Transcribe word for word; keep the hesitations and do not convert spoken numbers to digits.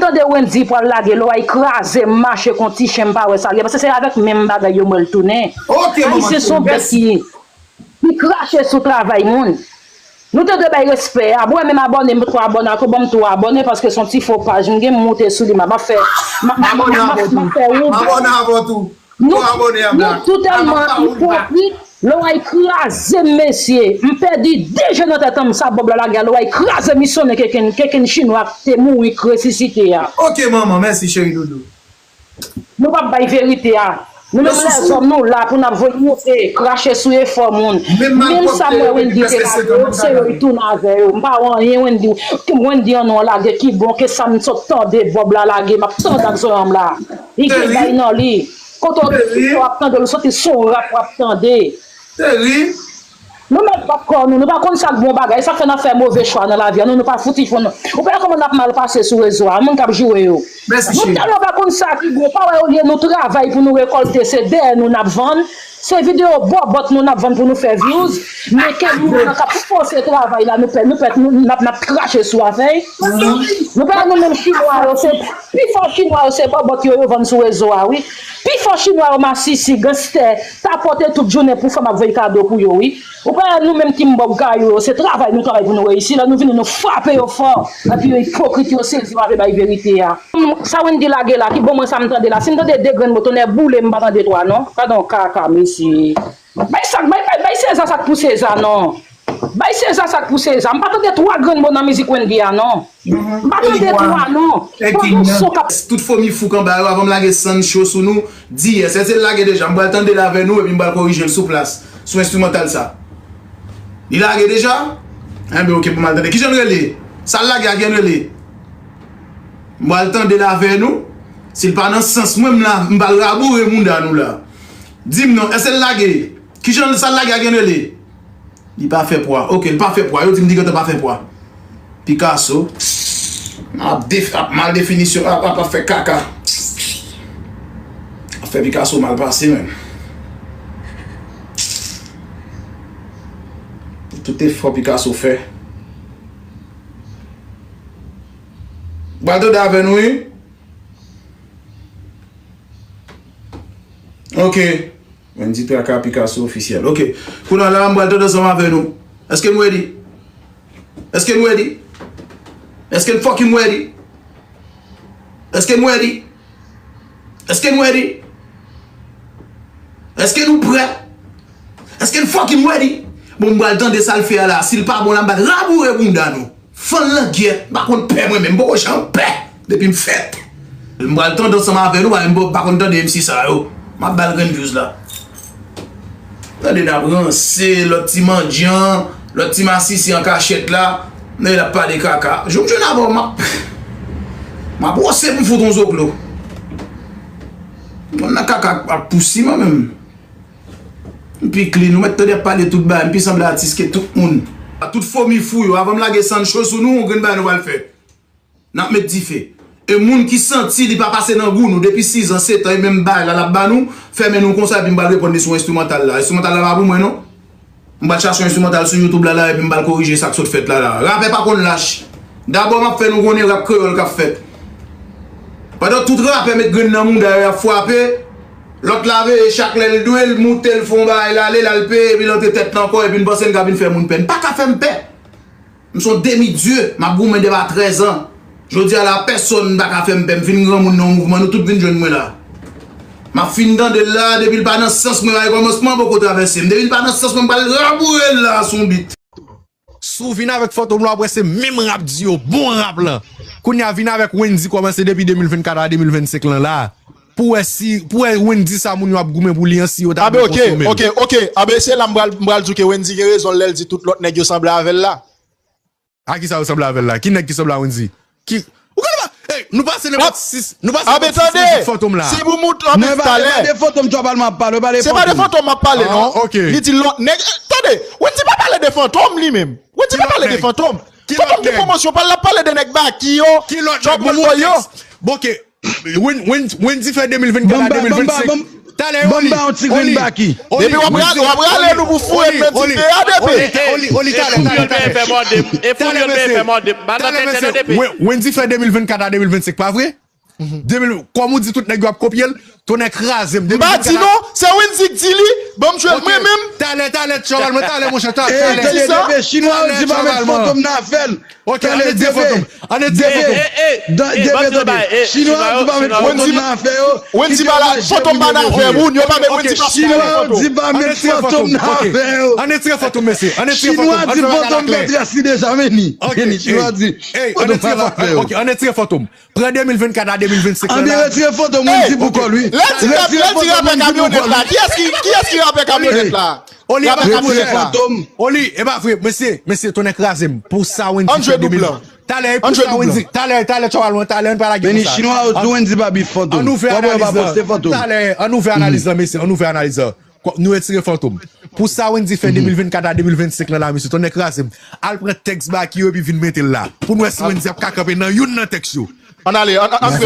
Tande Wendy pral lage lwa, li kraze m, mache kon ti chen, m pa wè sa l ye. Paske se avèk menm bagay yo m wè l tounen. Ayisyen se yon bèt ki, ki krache sou travay moun. Nou te dwe bay respè a. Bon, menm abòne, m poko abòne ak ou, ban m tou abòne, paske se yon ti fo paj m gen, m moute sou li, m ap fè, m ap, m ap, m ap, m ap fè wout. Nou, nou tou tèlman ipokrit, lwa kraze m, mesye. M pèdi de je nan tèt an m, sa Bob la lage a, lwa kraze m, li sonnen keken, keken chinwa k te mouri, k resisite a. Ok, manman, mèsi, cheri doudou. Nou p ap bay verite a. Nou menm lèzòm, nou la pou n ap voye monte, krache sou efò moun. Menm sa m wè Wendy te lage yo, se yo li tounen avè yo. M pa wè anyen Wendy, Wendy an nou an lage ki bon ke sa m sot tande Bob la lage, m ap tande ak zòrèy m la. Li gen bay nan li. Kote w, w ap tande, w soti sou rap w ap tande. Nou mèt bat kò nou, nou pa konn sa k bon bagay, sa k fè n ap fè move chwa nan lavi a, nou, nou pa fouti fon nou. Ou pa wè kòman n ap mal pase sou rezo a, moun k ap joure yo. Nou tèlman pa konn sa ki bon, pa wè olye nou travay pou nou rekòlte, se dèyè nou n ap vann, se videyo bòbòt nou n ap vann pou nou fè views, men ke moun nan k ap fòse travay la, nou pè, nou pè, nou, n ap, n ap krache sou afè l. Nou pa wè nou menm chinwa yo, se Pifò chinwa yo se bòbòt yo, yo vann sou rezo a wi. Pifò chinwa yo masisi, ganstè, tapote tout jounen pou fanm ap voye kado pou yo wi. Ou pa wè nou menm ki m bòb kay yo, se travay nou travay pou nou reyisi, lè nou vini nou frape yo fò. Epi yo ipokrit, yo sezi, yo pa vle bay verite a. Sa Wendy lage la, ki bon mwen sa m tande la. Si m tande de grenn mo, tonnè boule m pa tande twa non. Gadon kaka mesye. Bay sa, bay, bay, bay Seza sa k pou Seza non. Bay Seza sa k pou Seza. M pa tande twa grenn mo nan mizik Wendy a non. M pa tande twa non. Tout fomi fou k anba yo, avan m lage Sancho sou nou, di yè, èske l lage deja? M pral tande l avè nou epi m pral korije l sou plas, sou enstrimantal sa. Li lage deja? Enben oke, pou m al tande. Kijan l rele? Sa l lage a, kijan l rele? M pral tande l avè nou. Si l pa nan sans mwen, m la, m pral raboure mounda nou la. Di m non, èske l lage? Kijan sa l lage a gen rele? Li pa fè pwa. Oke, li pa fè pwa. Yo di m li gentan pa fè pwa. Picasso. Ap def-, ap mal definisyon, ap, ap, ap fè kaka. Ap fè Picasso mal pase menm. Tout efò Picasso fè. Pral tande avè nou, wi. Ok. Wendy Traka Picasso ofisyèl. Ok. Kounye a la, m pral tande ansanm avè nou. Èske n ready? Èske n ready? Èske n fucking ready? Èske n ready? Èske n ready? Èske nou prè? Èske n fucking ready? Bon, m pral tande sa l fè a la. Si l pa bon la, m pral raboure bounda nou. Fann langyèt, m pa konn pè mwen menm, m poko janm pè depi m fèt. M pral tande ansanm avè nou, paske m pa konn tande M C sa yo. M ap ba l grenn views la. Tande n ap ranse, lòt ti mandyan, lòt ti masisi an kachèt la, nan l ap pale kaka. Jou m jwenn avè w, m ap, m ap wose pou m fout yon zoklo. Mwen nan kaka ap pousi mwen menm. M pi clean, ou mèt tande ap pale tout bagay, m pi sanble atis ke tout moun. A tout fomi fou yo, avan m lage Sancho sou nou, yon grenn bagay nou pral fè. N ap met dife. E moun ki santi li pa pase nan gou nou depi sis an, sèt an, e menm bagay la l ap ba nou, fèmen nou konsa, epi m pral reponn li sou enstrimantal la. Enstrimantal la pa pou mwen, non. M pral chache yon enstrimantal sou YouTube la, la, epi m pral korije sa k sot fèt la, la. Rapè pa konn lach. Dabò, m ap fè nou konnen rap kreyòl k ap fèt. Pandan tout rapè met grenn nan mouda yo, y ap frape, lòt la veye chak lè l dwe, l moute, l fè yon bagay, l ale, l al peye, epi l antre tèt l ankò, epi n panse n ka vin fè moun pè. N pa ka fè m pè. M se yon demi dye, m ap goumen depi a trèz an. Jodi a la, pèsonn pa ka fè m pè. M fin granmoun nan yon mouvman, nou tout vin jwenn mwen la. M ap fin tande l la, depi l pa nan sans mwen, ay kòmansman poko travèse m. Depi l pa nan sans mwen, m pral raboure l la sou yon bit. Si w vin avèk Fantom la, w ap wè se menm rap di yo, bon rap lan. Kounye a vin avèk Wendy kòmanse depi de mil vennkat a de mil vennsenk lan la. Pou wè si, pou wè Wendy sa moun yo ap goumen pou li an, si yo ta byen konsome l. Anben, ok, ok, ok. Anben, se la m pral, m pral di w ke Wendy gen rezon lè l di tout lòt nèg yo sanble avè l la. A kisa yo sanble avè l la? Ki nèg ki sanble a Wendy? Ki, ou konn pa, ey, nou pase nenpòt sis, nou pase nenpòt sis mizik Fantom la. Si pou moute anpil talè. Non, e pa, e pa de Fantom Trapalman ap pale, e pa de Fantom. Se pa de Fantom m ap pale, non. Ah, ok. Li di lòt nèg, eh, tande, Wendy pa pale de Fantom li menm. Wendy pa pale de Fantom. Fantom ki pwomosyon pa l, l ap pale de nèg Baky yo, Trouble Boy yo. Bon, ok. Wen-, Wen-, Wendy fè de mil vennkat a de mil vennsenk. Talè, ban m ba yon ti grenn baki. Depi w ap rale, w ap rale nou pou foure m nan ti pe a depi. Oli, Oli, Oli, talè, talè, talè. E fouri yo te fè mòde m. E fouri yo te fè mòde m. Ba nan tenten nan depi. Wendy fè de mil vennkat a de mil vennsenk, pa vre? De mil, kòm ou di tout nèg yo ap kopye l, tonnè kraze m. M pa di non, se Wendy k di li, ban m jwe l mwen menm. Talè, talè, chòval mwen, talè, monchè, talè. Tande, Debe, chinwa yo di pa met fantom nan afè l. Ok, ann etire fantom. Ann etire fantom. Chinwa yo di pa met fantom nan afè yo. Wendy pa la, fantom pa nan afè moun, yo pa met Wendy pa. Chinwa yo di pa met fantom nan afè yo. Ann etire fantom, mesye. Ann etire fantom. Chinwa di fantom fè tras li deja, men ni. Chinwa di fantom pa nan afè yo. Ok, ann etire fantom. Pran de mil vennkat a de mil vennsenk la. Ann retire fantom Wendy pou kò l wi. Lè di rapè kamyonèt la, kiyès ki, kiyès ki rapè kamyonèt la? Oli, e pa pou jwèt la. Oli, e pa vre, mesye, mesye, tonnè kraze m. Pou sa Wendy fè de mil. Talè, pou sa Wendy. Talè, talè, chòval mwen, talè, ann pa lage konsa. Chinwa yo di Wendy pa bif fantom. Ann ouvè analiz la. Talè, ann ouvè analiz la, mesye, ann ouvè analiz la. Nou retire fantom. Pou sa Wendy fè de mil vennkat a de mil vennsenk lan la, mesye, tonnè kraze m. Al pran tèks Baky yo epi vin mete l la. Pou n wè si Wendy ap ka kanpe nan youn nan tèks yo. Ann ale, ann, ann, ann.